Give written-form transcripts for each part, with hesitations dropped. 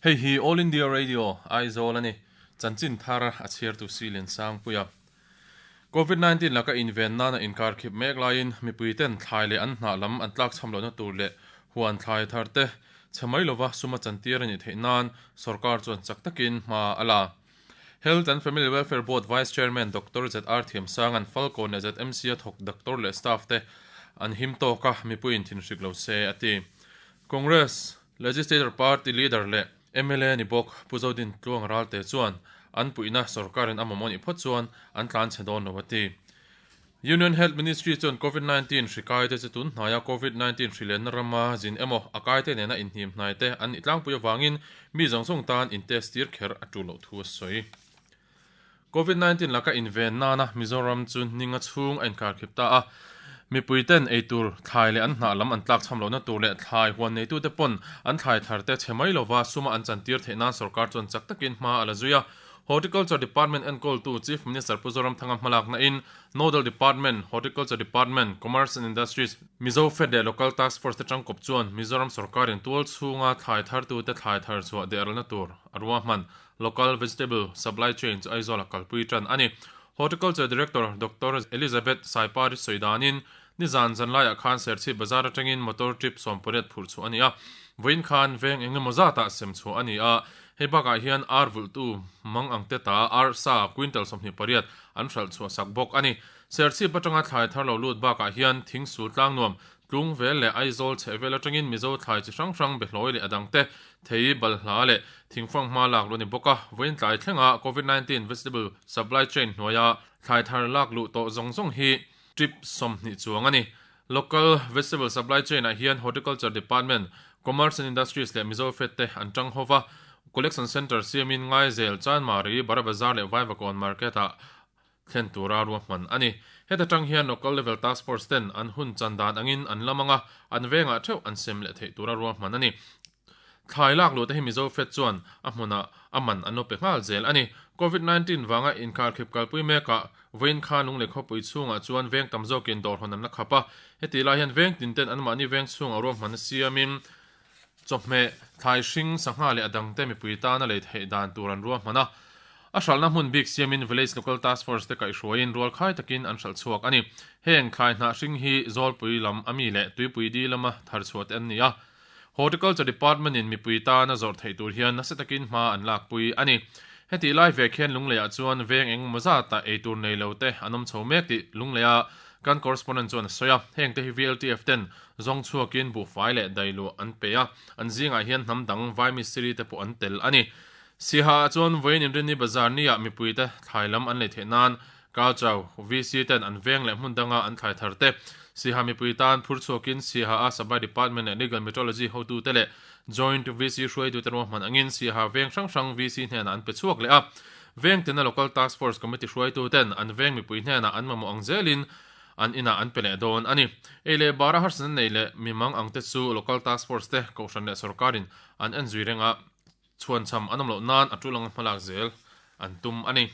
Hei hi All India Radio, Aizawl a ni. Chanchin thar a chhiartu si Liansangpuia. Covid 19 laka inven nana inkar khip mek laiin mipui ten thlai leh an hnah lam an tlakchham lohna tur leh huan thlai thar te chhe mai lova suma chantir a nih theih nan sorkar chuan chak takin hma a la. Health and Family Welfare Board Vice Chairman Doctor ZR Thiamsanga'n Falkawn leh ZMC a thawk doctor leh staff te an him tawk a, mipuiin thinhrik lo se a ti. Congress Legislature Party Leader leh mla ni bawk Pu Zodin Tluang Ralte chuan an puihna sorkarin a mamawh nih phawt chuan an tlan chhe dawn lo a ti. Union Health Ministry chuan Covid 19 hri kaite chu tun hnaia Covid 19 hri lenna rama zin emaw a kaite nena inhnim hnaite an nih tlangpui avangin mi zawng zawng tan in test tir kher a tul loh thu a sawi. Covid 19 laka inven nana Mizoram chu ninga chhung a inkarkhip ta a, mipui ten eitur thlai leh an hnah lam an tlakchham lohna tur leh thlai huan neitute pawn an thlai tharte chhe mai lova suma an chantir theih nan sorkar chuan chak takin hma a la zui a. Horticulture Department enkawltu Chief Minister Pu Zoramthanga hmalakna in Nodal Department, Horticulture Department, Commerce and Industries, Mizo Fed leh Local Task Force te tangkawp chuan Mizoram sorkarin tual chhunga thlai thartute thlai thar chhuah dehralna tur a ruahman Local Vegetable Supply Chain chu Aizawl a kalpui tan a ni. Horticulture Director Doctor Elizabeth Saipari sawi danin nizan zanlaiah khan Serchhip Bazar atangin motor trip 18 phurh chhuah a ni a, vawiin khan veng engemaw zatah sem chhuah a ni a, Hei bakah hian ar vulhtu mang ang te ta ar sa quintal 28 an hralh chhuah sak bawk a ni. Serchhip atanga thlai thar lo lut bakah hian thing sul tlang nuam, tlung vel leh Aizawl chheh vel atangin Mizo thlai chi hrang hrang behlawi leh a dang te, thei, balhla leh thingfang hma lak luh a ni bawk a. Vawiin tlai thlenga Covid 19 vegetable supply chain hnuaia thlai thar lak luh tawh zawng zawng hi trip 20 chuang a ni. Local Vegetable Supply Chain ah hian Horticulture Department, Commerce and Industries leh Mizo Fed te an tang ho va, Collection Centre siamin Ngaizel, Chanmari, Bara Bazar leh Vaivakawn Market ah thlen tura ruahman a ni. Heta tang hian Local Level Task Force ten an hun chan dan angin an lam anga an vengah theuh an sem leh theih tura ruahman a ni. Thlai lak luh te hi Mizo Fed chuan a hmunah a man an lo pe nghal zel a ni. Covid 19 vanga inkharkhip kalpui mekah vawiin khan Lunglei khawpui chhungah chuan veng tam zawkin dawr hawn an la khap a. Heti lai hian veng tin ten anmahni veng chhungah ruahman siamin chawhmeh, thlai hring, sangha leh a dangte mipui tana lei theih dan tur an ruahman a. A hralhna hmun bik siamin Village Local Task Force te kaihhruaiin rualkhai takin an hralh chhuak a ni. Heng thlai hnah hring hi Zawlpui lam a mi leh Tuipui di lama thar chhuah te an ni a. Horticulture Department in mipui tana zawrh theih tur hian nasa takin hma an lakpui a ni. Hetih lai vek hian Lungleiah chuan veng eng emaw zata ei tur nei lo te an awm chho mek tih Lungleia kan correspondent chuan a sawi a. Heng te hi VLTF ten zawng chhuakin buhfai leh dailuah an pe a, an zingah hian hnam dang vai mistiri te pawh an tel a ni. Siha ah chuan vawiin Inrinni Bazar ni ah mipui te thlai lam an lei theih nan Kau Chau, VC ten an veng leh hmun danga an thlai thar te, Siha mipui tan phur chhuakin Siha a Supply Department leh Legal Metrology hotute leh Joint VC hruaitute ruahman angin Siha veng hrang hrang VC hnenah an pe chhuak leh a. Veng tina Local Task Force Committee hruaituten an veng mipui hnenah an mamawh ang zelin an inah an pe leh dawn a ni. Ei leh bara harsatna nei leh mimang ang te chu Local Task Force te, Kohhran leh Sorkarin an en zui reng a, chhuanchham an awm loh nan a tul anga hmalak zel an tum a ni.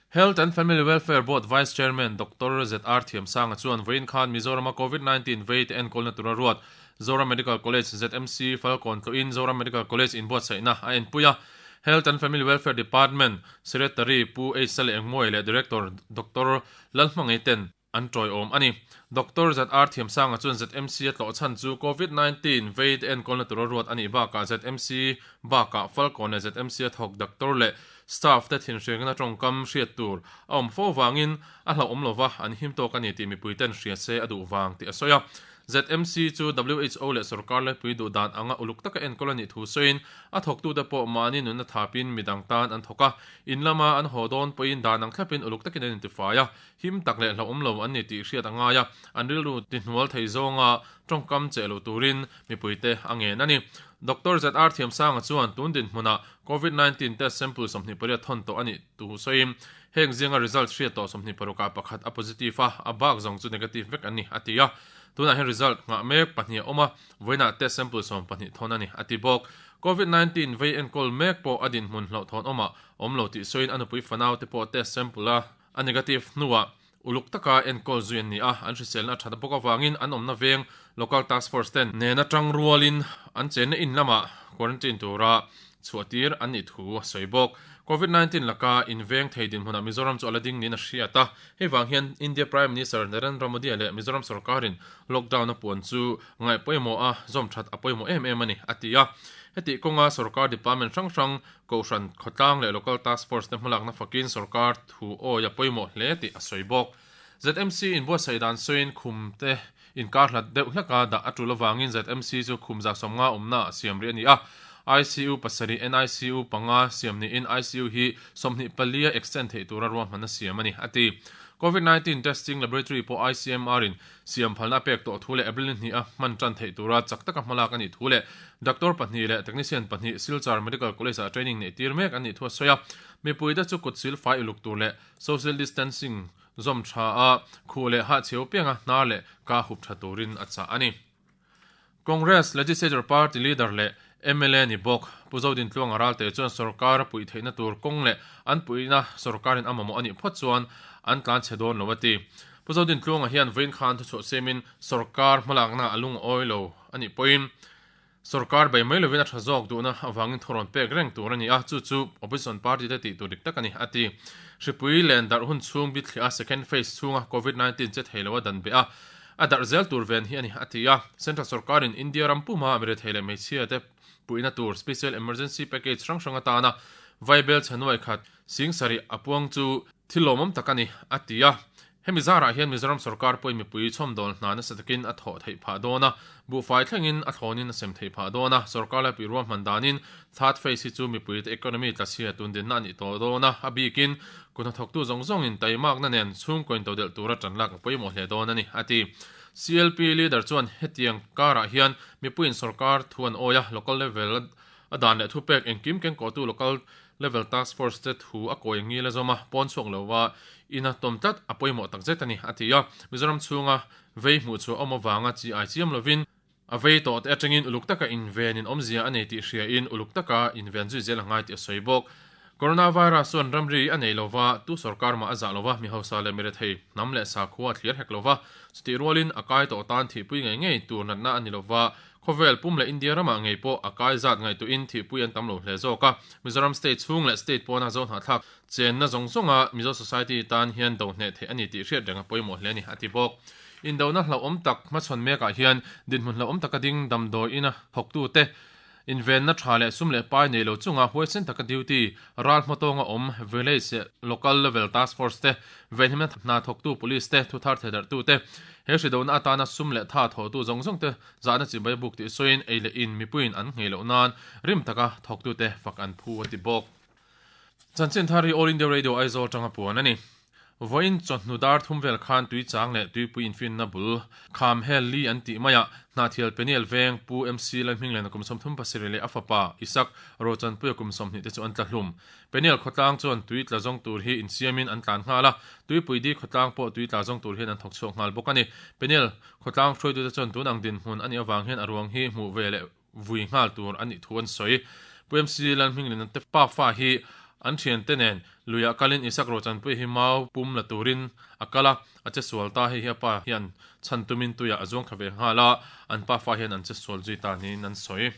Health and Family Welfare Board Vice Chairman Doctor ZR Thiamsanga chuan vawiin khan Mizorama Covid 19 vei te enkawlna tura ruat Zoram Medical College, ZMC, Falkawn tlawhin Zoram Medical College inbuatsaihna a enpui a. Health and Family Welfare Department Secretary Pu H Sale Engmawia leh Director Doctor Lalhmangei ten an tawiawm a ni. Doctor ZR Thiamsanga chuan ZMC a tlawh chhan chu Covid 19 vei te enkawlna tura ruat a nih bakah ZMC bakah Falkawn leh ZMC a thawk doctor leh staff te thinhriakna tawngkam hriat tur a awm fo vangin a hlauhawm lova an him tawk a ni tih mipui ten hria se a duh vang tih a sawi a. ZMC chu who leh sorkar laipui duh dan anga uluk taka enkawl a nih thu sawiin a thawktute pawh mahni nunna thapin midang tan an thawk a, in lama an haw dawn pawhin dan ang thlapin uluk takin an intifai a. Him tak leh hlauhawm lo an ni tih hriat a ngai a, an rilru tihnual thei zawnga tawngkam cheh lo turin mipuite a ngen a ni. Doctor ZR Thiamsanga chuan tun dinhmunah Covid 19 test sample 28 thawn tawh a nih thu sawiin, heng zinga result hriat tawh 26 ah pakhat a positive a, a bak zawng chu negative vek an ni, a ti a. Tunah hian result nghah mek pahnih a awm a, vawiinah test sample 12 thawn a ni, a ti bawk. Covid 19 vei enkawl mek pawh a dinhmun hlauhthawn awmah awm lo tih sawiin a nupui fanau te pawh test sample a A negative hnuah Uluk taka enkawl zui an ni a, an hriselna a that bawk avangin an awmna veng Local Task Force ten nena tang rualin an chenna in lamah quarantine tura chhuahtir an nih thu a sawi bawk. Covid 19 laka inveng thei dinhmunah Mizoram chu a la ding niin a hriat a, hei vang hian India Prime Minister Narendra Modi leh Mizoram sorkarin lockdown a puan chu ngaih pawimawh a zawm that a pawimawh em em a ni, a ti a. Hetih kawnga sorkar department hrang hrang, Kohhran, khawtlang leh Local Task Force te hmalakna fakin sorkar thu awi a pawimawh hle tih a sawi bawk. ZMC inbuatsaih dan sawiin khum te inkar hlat deuh hleka dah a tul avangin ZMC chu khum 150 awmna ah siam rih a ni a. ICU pasarih, NICU panga siam niin ICU hi 24 a extend theih tura ruahmanna siam a ni, a ti. Covid 19 testing laboratory pawh ICMR in Siam phalna a pek tawh thu leh April ni hnih a hman tan theih tura chak taka hmalak a nih thu leh Doctor pahnih leh Technician pahnih Silchar Medical College ah training neih tir mek an nih thu a sawi a. Mipuite chu kut sil fai uluk tur leh social distancing zawm tha a khuh leh hahchheu pianga hnar leh ka hup tha turin a chah a ni. Congress Legislature Party Leader leh mla ni bawk Pu Zodintluanga Ralte chuan sorkar a puih theihna tur kawng leh an puihna sorkarin a mamawh a nih phawt chuan an tlan chhe dawn lo a ti. Pu Zodintluanga hian vawiin khan thuchhuah siamin sorkar hmalakna a lungawi lo a nih pawhin sorkar bei mai lovin a tha zawk duhna avangin thurawn pek reng tur a ni a, chu chu opposition party te tih tur dik tak a ni a ti. Hripui len darh hun chhung bithliah a second phase chhunga covid 19 che thei lo a dan beh a, A darh zel tur ven hi a ni, a ti a. Central sorkarin India ram puma mirethei leh hmeichhia te puihna tur Special Emergency Package hrang hrang atana vaibel chhe nuaikhat sing sarih a puang chu thil lawmawm tak a ni, a ti a. Hemi zarah hian Mizoram sorkar pawhin mipui chhawmdawl hna nasa takin a thawh theih phah dawn a, buhfai thlengin a thlawnin a sem theih phah dawn a. Sorkar laipui ruahman danin third phase hi chu mipuite economy tlachhia tundinna a nih tawh dawn a, a bikin Kut hnathawktu zawng zawngin taimakna nen chhungkaw intodelh tura tan lak a pawimawh hle dawn a ni, a ti. CLP leader chuan hetiang karah hian mipuiin sorkar thu an awi a, local level a dan leh thupek engkim kengkawhtu local level task force te thu a kawi ngil a zawm a, pawn chhuak lova ina tawm tlat a pawimawh takzet a ni, a ti a. Mizoram chhunga vei hmuh chhuah awm avanga chi ai chiam lovin A vei tawh te atangin uluk taka inven in awmzia a nei tih hriain uluk taka inven zui zel a ngai tih a sawi bawk. Coronavirus chuan ramri a nei lova, tu sorkar mah a zah lova, mi hausa leh mi rethei, hnam leh sakhua a thlir hek lova, chutih rualin a kai tawh tan thihpui ngei ngei tur natna a ni lova, khawvel pum leh India ramah ngei pawh a kai zat ngaihtuahin thihpui an tam lo hle zawk a. Mizoram state chhung leh state pawna zohnahthlak Chenna zawng zawnga Mizo Society tan hian do hneh theih a ni tih hriat reng a pawimawh hle a ni, a ti bawk. Indona hlauhawm tak hmachhawn mekah hian dinhmun hlauhawm taka ding damdawiin a thawktute invenna tha leh sum leh pai nei lo chunga huaisen taka duty ral hmatawnga awm village leh local level task force te, venhimna hna thawktu police te, thuthar theidarhtute, he hridona atana sum leh tha thawhtu zawng zawngte zahna chibai buk tih sawiin ei leh in mipuiin an nghei loh nan rim taka thawktute fak an phu a ti bawk. Chanchin thar hi All India Radio Aizawl atanga puan a ni. Vawiin chawhnu dar thum vel khan tui chang leh tuipui infinna bul kham hel li an tih maiah Hnahthial Peniel veng Pu MC Lalhminglena kum 37 leh a fapa Isak Rochanpuia kum 20 te chu an tla hlum. Peniel khawtlang chuan tui tla zawng tur hi insiamin an tlan nghal a, Tuipui di khawtlang pawh tui tla zawng tur hian an thawk chhuak nghal bawk a ni. Peniel khawtlang hruaitute chuan tun ang dinhmun a nih avang hian a ruang hi hmuh ve leh vui nghal tur a nih thu an sawi. Pu MC Lalhminglina te pa fa hi an thiante nen luiah kalin Isak Rochanpui hi mau pum la turin a kal a, a che sual ta. Hei hi a pa hian chhan tumin tuiah a zuang thla ve nghal a, an pa fa hian an che sual zui ta niin an sawi.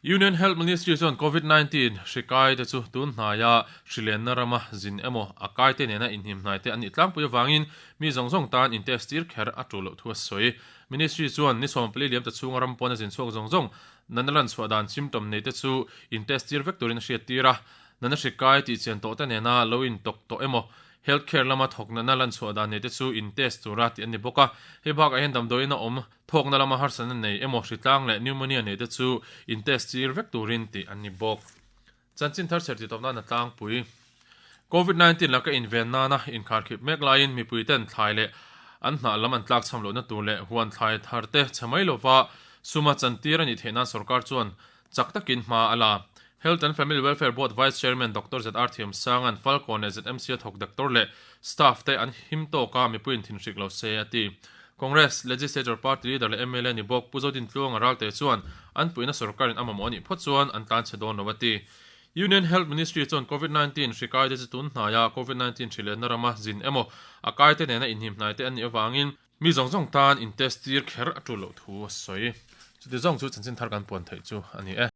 Union Health Ministry chuan Covid 19 hri kai te chu tun hnaia hri lenna rama zin emaw a kai te nena inhnim hnai te an nih tlangpui avangin mi zawng zawng tan in test tir kher a tul loh thu a sawi. Ministry chuan ni 14 liam ta chhunga ram pawn a zin chhuak zawng zawng nana lan chhuah dan symptom nei te chu in test tir vek turin a hriat tir a, nana hri kai tih chian tawh te nena lo in tawk tawh emaw health care lama thawk nana lan chhuah dan nei te chu in test tura tih an ni bawk a. Hei bakah hian damdawiin a awm thawkna lama harsatna nei emaw hritlang leh pneumonia nei te chu in test tir vek turin tih an ni bawk. Chanchin thar chher titawp nana tlangpui. Covid 19 laka inven nana inkharkhip mek laiin mipui ten thlai leh an hnah lam an tlakchham lohna tur leh huan thlai thar te chhe mai lova suma chantir a nih theih nan sorkar chuan chak takin hma a la. Health and Family Welfare Board Vice Chairman Doctor ZR Thiamsanga'n Falkawn leh ZMC a thawk doctor leh staff te an him tawk a, mipuiin thinhrik lo se a ti. Congress Legislature Party Leader leh mla ni bawk Pu Zodintluanga Ralte chuan an puihna sorkarin a mamawh a nih phawt chuan an tlanchhe dawn lo a ti. Union Health Ministry chuan Covid 19 hri kaite chu tun hnaia Covid 19 hri lenna rama zin emaw a kaite nena inhimhnai te an nih avangin mi zawng zawng tan in test tir kher a tul loh thu a sawi. Chuti zawng chu chanchin thar kan puan theih chu a ni e.